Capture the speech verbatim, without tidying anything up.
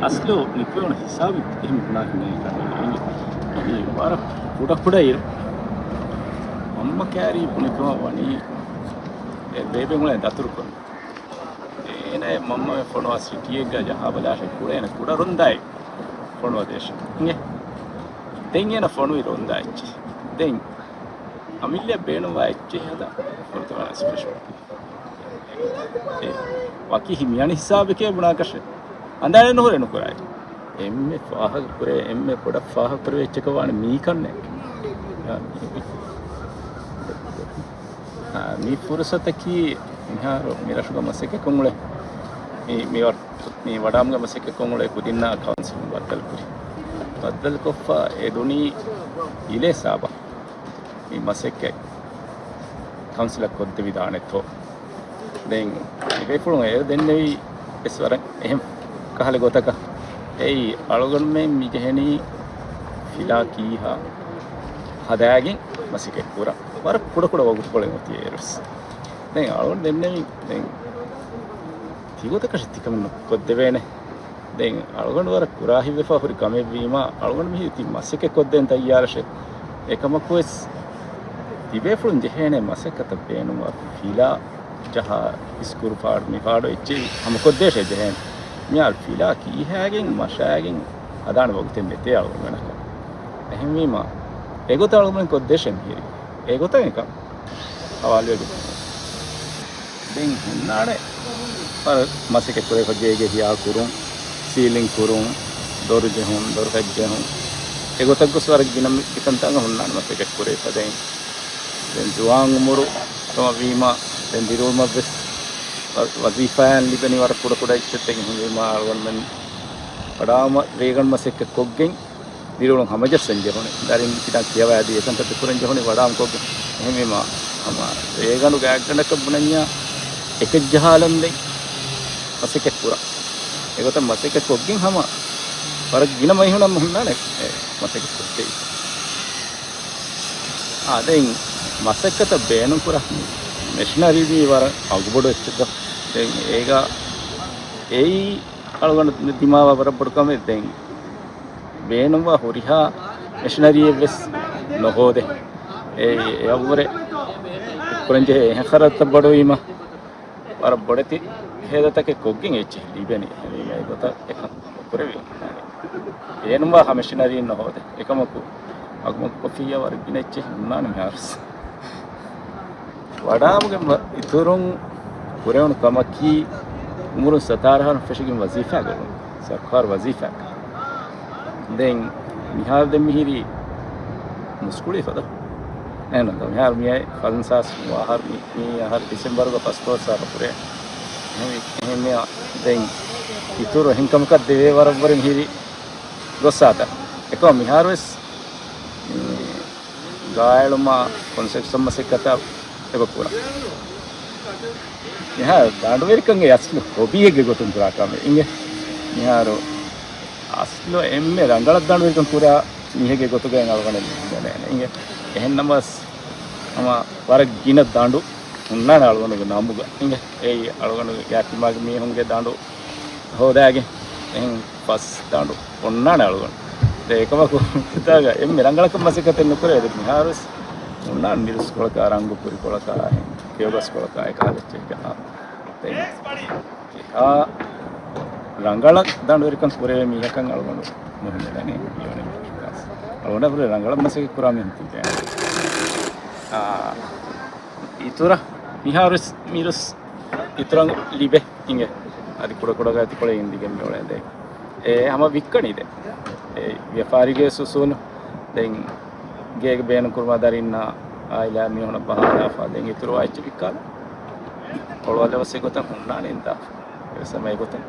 އަސްލު ނިކުމެވުނު ހިސާބެއް އެހެން ބުނާކަށް ނޭނގެ ކަމެއް ނޭނގެ. މި ވަރަށް ކުޑަކުޑައިރު މަންމަ ކައިރީ ބުނިކަމަށް ވަނީ އެ ބޭބެ މުޅެން ދަތުރުކޮށް. އޭނަ މަންމަ ފޮނުވާ ސިޓީއެއްގަ ޖަހާބަލާށޭ ކުޅޭނެ ކުޑަ ރޮންދާއެއް ފޮނުވަދޭށޭ. އިނގޭ. ދެން އޭނަ ފޮނުވި ރޮންދާ އެއްޗެއް. ދެން އަމިއްލަ ބޭނުންވާ އެއްޗެއް ހަދާ ފުރަތަމަ ސްޕެޝަލް. އެ ވަކި ހި މިޔަނި ހިސާބެކޭ ބުނާކަށެއް. އަނދާނެ ނުހުރެ ނުކުރާ. އެންމެ ފާހަގަ ކުރޭ، އެންމެ ބޮޑަށް ފާހަގަ ކުރެވޭ އެއްޗަކަށް ވާނެ މީ ކަންނޭނގެ. އާ، މި ފުރުސަތަކީ މިހާރު މި ރަށުގަ މަސައްކަތްކޮށް އުޅޭ. މި، މި ވަ-، މި ވަޑާމުގަ މަސައްކަތްކޮށް އުޅޭ ކުދިންނާ ކައުންސިލުން ބައްދަލުކުރި. ބައްދަލުކޮށްފަ އެ ދުނީ އިލޭ ސާބަ. މި މަސައްކަތް ކައުންސިލަށް ކޮށްދެވިދާނެތޯ. ދެން ބޭފުޅުން އެ ދެންނެވީ ވެސް ވަރަށް އެހެން ކަހަލަ ގޮތަކަށް. އެއީ އަޅުގަނޑުމެން މި ޖެހެނީ ފިލާ ކީހާ ހަދާގެން މަސައްކަތް ކުރަން. ވަރަށް ކުޑަކުޑަ ވަގުތުކޮޅެއް އޮތީ އޭރުވެސް. ދެން އަޅުގަނޑު ދެންނެވީ ދެން ތިގޮތަކަށް ތިކަމެއް ކޮށްދެވޭނެ. ދެން އަޅުގަނޑު ވަރަށް ކުރާ ހިތްވެފަ ހުރި ކަމެއްވީމާ، އަޅުގަނޑު މިހިރީ ތި މަސައްކަތް ކޮށްދޭން ތައްޔާރަށޭ. އެކަމަކުވެސް ތިބޭފުޅުން ޖެހޭނެ މަސައްކަތަށް ބޭނުންވާ ފިލާ ޖަހާ އިސްކުރު ފާޑު މި ފާޑު އެއްޗެހި ހަމަކޮށްދޭށޭ ޖެހޭނެ. މިހާރު ފިލާ ކީހާގެން މަށާގެން ހަދާނެ ވަގުތެއް ނެތޭ އަޅުގަނޑަކަށް. އެހެންވީމާ، އެގޮތަށް އަޅުގަނޑު ކޮށްދޭށޭ މިހިރީ. އެގޮތަށް އެކަން ހަވާލުވެގެން. ދެން ހުންނާނެ ވަރަށް މަސައްކަތް ކުރެވިފަ ގޭގެ ހިޔާ ކުރުން، ސީލިން ކުރުން، ދޮރު ޖެހުން، ދޮރުފަތް ޖެހުން. އެގޮތަށް ގޮސް ވަރަށް ގިނަ މި-، މިކަންތައް ހުންނާނެ މަސައްކަތް ކުރެވިފަ. ދެން، ދެން ޒުވާން އުމުރު ކަމަށް ވީމާ، ދެން ދިރިއުޅުމަށް ވެސް ވަ-، ވަޒީފާއެއް ލިބެނީ ވަރަށް ކުޑަ ކުޑަ އެއްޗެއްތަކެއް ހިނގުމާ އަޅުގަނޑުމެން ވަޑާމަ ރޭގަނޑު މަސައްކަތް ކޮށްގެން ދިރިއުޅުން ހަމަޖައްސަން ޖެހުނީ. ދަރިން ކިތަން ކިޔަވާދީ އެކަންތައް ކުރަން ޖެހުނީ ވަޑާމަ ކޮށްގެން. އެހެންވީމާ، ހަމަ ރޭގަނޑު ގާތްގަނޑަކަށް ބުނަންޏާ އެކަށް ޖަހާލަން ދެން މަސައްކަތް ކުރާ. އެގޮތަށް މަސައްކަތް ކޮށްގެން ހަމަ ވަރަށް ގިނަ މައިހުނަށް ހުންނާނެ އެ މަސައްކަތް ކޮށްދެވި. އާ، ދެން މަސައްކަތަށް ބޭނުންކުރާ މެޝިނަރީ ވަރަށް އަގުބޮޑު އެއްޗެއް. ދެން އޭގަ އެއީ އަޅުގަނޑު ދިމާވާ ވަރަށް ބޮޑު ކަމެއް. ދެން ބޭނުންވާ ހުރިހާ މެޝިނަރީއެއް ވެސް ނުހޯދޭ. އެ، އެއަށްވުރެ ކުރަންޖެހޭ އެހެން ޚަރަދުތައް ބޮޑުވީމަ، ވަރަށް ބޮޑެތި ހޭދަތަކެއް ކޮށްގެން އެއްޗެއް ލިބެނީ. އެހެންވީމަ އެގޮތަށް އެކަން ކުރެވި. ބޭނުންވާ ހަ މެޝިނަރީ ނުހޯދޭ. އެކަމަކު، އަގުމަގު ކޮށްފިއްޔާ ވަރަށް ގިނަ އެއްޗެއް ހުންނާނެ މިހާރު. ވަޑާމުގެ މަ-، އިތުރުން ކުރެވުނު ކަމަކީ، އުމުރުން ސަތާރަ އަހަރުން ފެށިގެން ވަޒީފާގަ އުޅުން. ސަރުކާރު ވަޒީފާ. ދެން މިހާރު ދެން މިހިރީ މުސްކުޅި ފަދަ. އެހެން މިހާރު މިއައި ފަންސާސް އަހަރު މި-، މި އަހަރު ޑިސެމްބަރުގަ ފަސްދޮޅަސް ސާރަ ކުރޭ. އެހެން، އެހެން މިއަ ދެން އިތުރު އެހެން ކަމަކަށް ދެވޭ ވަރަށްވުރެ މިހިރީ ގޮއްސާތަ. އެކަމަ މިހާރުވެސް މި ގާއެޅުމާ ކޮންސްޓްރަކްޝަން މަސައްކަތާ އެބަ ކުރަން. މިހާރު ދަނޑުވެރިކަން އެ އަސްލު ހޮބީއެއްގެ ގޮތުން ކުރާ ކަމެއް އިނގޭ. މިހާރު އަސްލު އެންމެ ރަނގަޅަށް ދަނޑުވެރިކަން ކުރާ މީހެއްގެ ގޮތުގައި އަޅުގަނޑަށް ހިމެނޭނެ އިނގޭ. އެހެން ނަމަވެސް ހަމަ ވަރަށް ގިނަ ދަނޑު ހުންނާނެ އަޅުގަނޑުގެ ނަމުގަ އިނގޭ. އެއީ އަޅުގަނޑުގެ ތިމާގެ މީހުންގެ ދަނޑު ހޯދާގެން އެހެން ފަސް ދަނޑު އޮންނާނެ އަޅުގަނޑު. ދެން އެކަމަކު ހިތާގަ އެންމެ ރަނގަޅަކަށް މަސައްކަތެއް ނުކުރޭ. ދެން މިހާރުވެސް އޮންނާނެ މިރުސްކޮޅަކާ، ރަންގު ކުރިކޮޅަކާ، ކެޔޮގަސްކޮޅަކާ އެކަހަލަ އެއްޗެއް ޖަހާ. ދެން އެހާ ރަނގަޅަށް ދަނޑުވެރިކަން ކުރެވޭ މީހަކަށް އަޅުގަނޑު ނުހިމެނޭނެ އިވެނެއް. އަޅުގަނޑަށް ހުރެ ރަނގަޅަށް މަސައްކަތް ކުރާ މީހުން ތިބޭނެ. އާ، އިތުރަށް މިހާރުވެސް މިރުސް އިތުރަށް ލިބޭ އިނގޭ. އަދި ކުޑަކުޑަ ގާތިކޮޅެއް އިނދިގެން މިއުޅޭ ދެން. އެ ހަމަ ވިއްކަނީ ދެން. އެ ވިޔަފާރީގެ އުސޫލު. ދެން ގޭގެ ބޭނުންކުރުމާ ދަރިންނާ އާއިލާ މީހުނަށް ބަހާލާފަ ދެން އިތުރު އައިޗި ވިއްކާލާ. ކޮޅުއަލަވަސް އެގޮތަށް ހުންނާނެ އިންދާފަ. އެވެސް ހަމަ އެގޮތަށް.